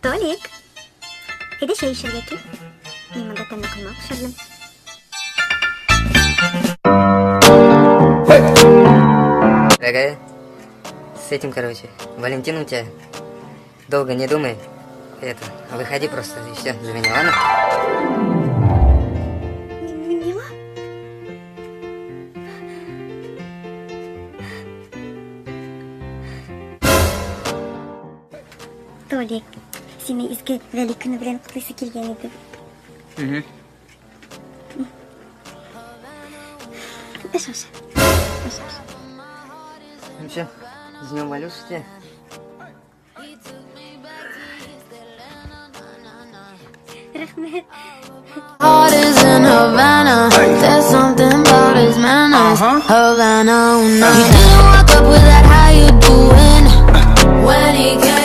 Толик, әйдә чәй эчәргә кил. Мин монда тәмле коймак пешердем. Дорогая, с этим, короче, Валентин у тебя. Долго не думай. Это, выходи просто, и все, за меня, ладно? Мила? Толик, сине изге Вәли көне белән котлыйсы килгән иде. Угу. Эш аша. Эш аша. Ну все, с днем Валюши тебя. Рәхмәт. Heart is in Havana. There's something about his manners. Havana, ooh, nah. He didn't walk up with that, how you doing? When he came.